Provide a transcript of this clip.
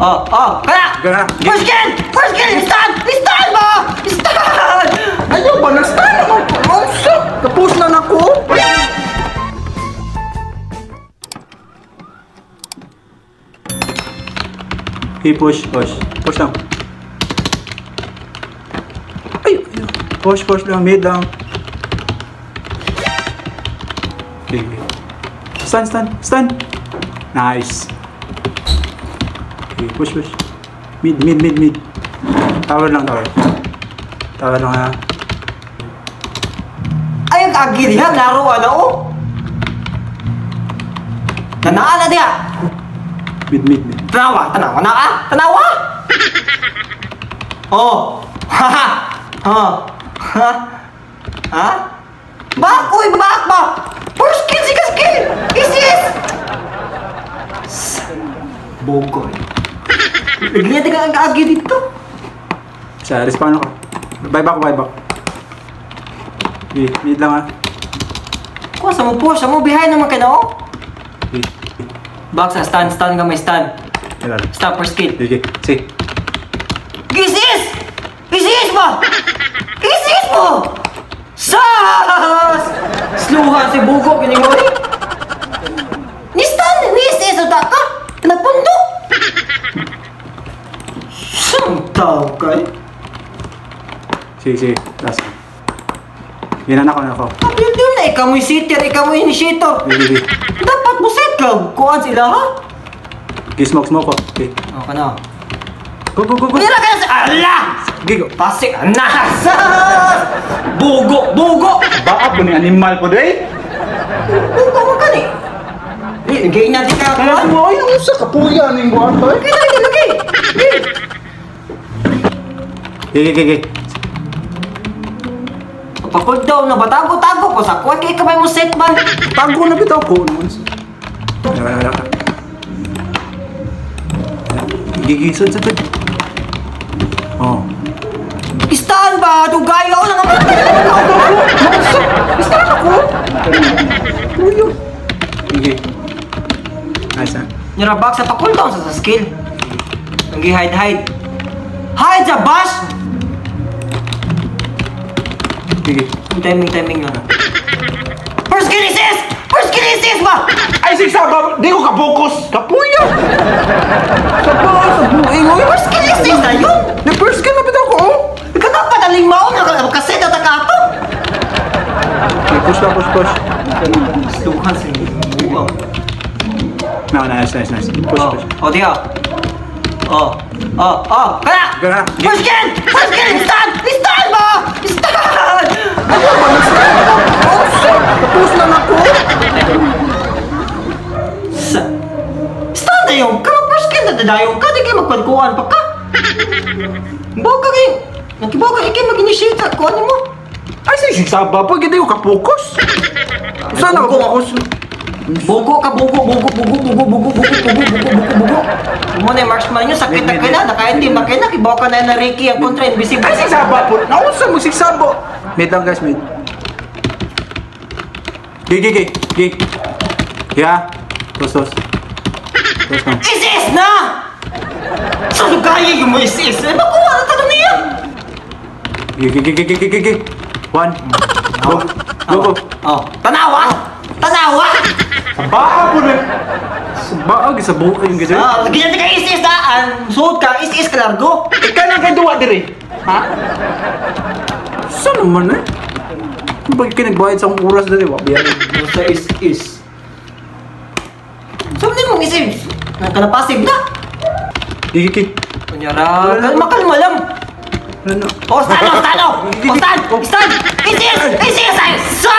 Oh, oh, kana! Kana. First kill! First kill! Stun! Stun ba? Stun! Ayaw ba? Nag-stun naman ko. Unsa? Tapos na nako. Okay, push, push. Push lang. Ay! Push, push lang. Mid lang. Okay. Stun, stun, stun! Nice. Okay, push, push. Mid, mid, mid, mid. Tower lang, tower. Tower lang ha. Ay, ang agi diha, laro ano oh. Nanaa na diha. Mid, mid, mid. Tanawa, tanawa na ah! Tanawa! Oh! Ha ha! Oh! Ha? Ha? Back! Uy! Back ba? First kill! Second kill! Is is! Bogoy. Lagyan natin ang agi dito. Sa respawn ako. Buy back, buy back. Okay, mid lang ah. Kuha sa mo push, sa mo behind naman ka na oh. Okay. Back sa stun, stun ka may stun. Stop first kill. Okay, sige. Is is! Is is ba? Is is mo! Sas! Sluhan si Bugo, gini mo eh. Ni stun! Ni is is! Uta ka! Nagpundo! Saan tao ka eh? Sige, sige. Last. Yan na ako, na ako. Kapil na, ikaw mo yung sitter, ikaw mo yung initiator. Sige, sige. Dapat mo set ka. Kuhaan sila ha? Okay, smoke, smoke ko. Okay. O, ka na. Go, go, go, go. Pira ka na sa... Ala! Okay, go. Pasik! Nasa! Bugo! Bugo! Baap mo ni animal ko, day! Bugo mo ka ni! Eh, gay na di ka kuhaan. Ay, usa ka puya ning buwan to. Lagi, lagi, lagi! Okay, okay, okay. Pakul daw na ba? Tago-tago ko sa kuwan. Kaya kamay mo set man. Tago na bitaw ko. Wala, wala, wala. Gigi, sud, sud, sud. Oh. Istaan ba? Dugayo lang ang Istaan ako? Puyo. Gigi. Nice, ha? Nirabak sa pakul daw sa skill. Ang hide, hide. Hide sa bash! Gigi. Timing, timing lang. First kill is is! First kill is is ba? Ay, sigsaba! Di ko ka-focus! Kapuyo! Sa ba? Sa buing, oy! First kill is is na yun! The first kill na bitaw ko, oh! Ikaw dapat aling maon na kasi tataka ato! Okay, push lang, push, push. Sluhan sa buang. No, nice, nice, nice. Push, push. Oh, diha. Oh, oh, oh! Kaya! Kaya! First kill! First kill! Stun! Stun ba? Stun! Ayaw ba? Nag-stun ako! Tapos lang ako! Stun na yung ka! First kill na dayon ka! Di kayo magkwankuan pa ka! Bawa ka kayo! Nagkibaw ka ikay mag-initiate sa kuan mo! Ay, sigsaba po! Hindi ko ka-focus! Saan ako focus? Bugo ka, bugo, bugo, bugo, bugo, bugo, bugo, bugo, bugo, bugo, bugo. Mo na yung marksman nyo, sakit na kayo na, naka-ending na kayo na, kibaw ka na na Ricky, ang kontra, invisible. Ay, sigsaba po! Nausa mo, sigsaba! Mid lang guys, mid. Gi, gi, gi, gi. Yeah. Tos, tos. Tos na. Is-is na! Saan kaya yung mo is-is? Eh, makuha na tanong niya! Gi, gi, gi, gi, gi, gi, gi. One. Go, go, go. Oh, tanawa! Tanawa! Sabaa po na! Sabaa, sa buhay yung gano'n. Ah, ganyan ka is-is na! Ang suot ka, is-is ka largo! Ikaw lang kayo duwa dire! Ha? Saan naman eh? Bakit ka nagbayad sa akong oras dali? Wabiyan. Sa is-is. Saan din mong is-is? Nagkalapasig na! Gigi, gigi. Kunyara, kalma, kalma lang! Ano? Oh, stun! Oh, stun! Oh, stun! Stun! Is-is! Is-is! Ay! So!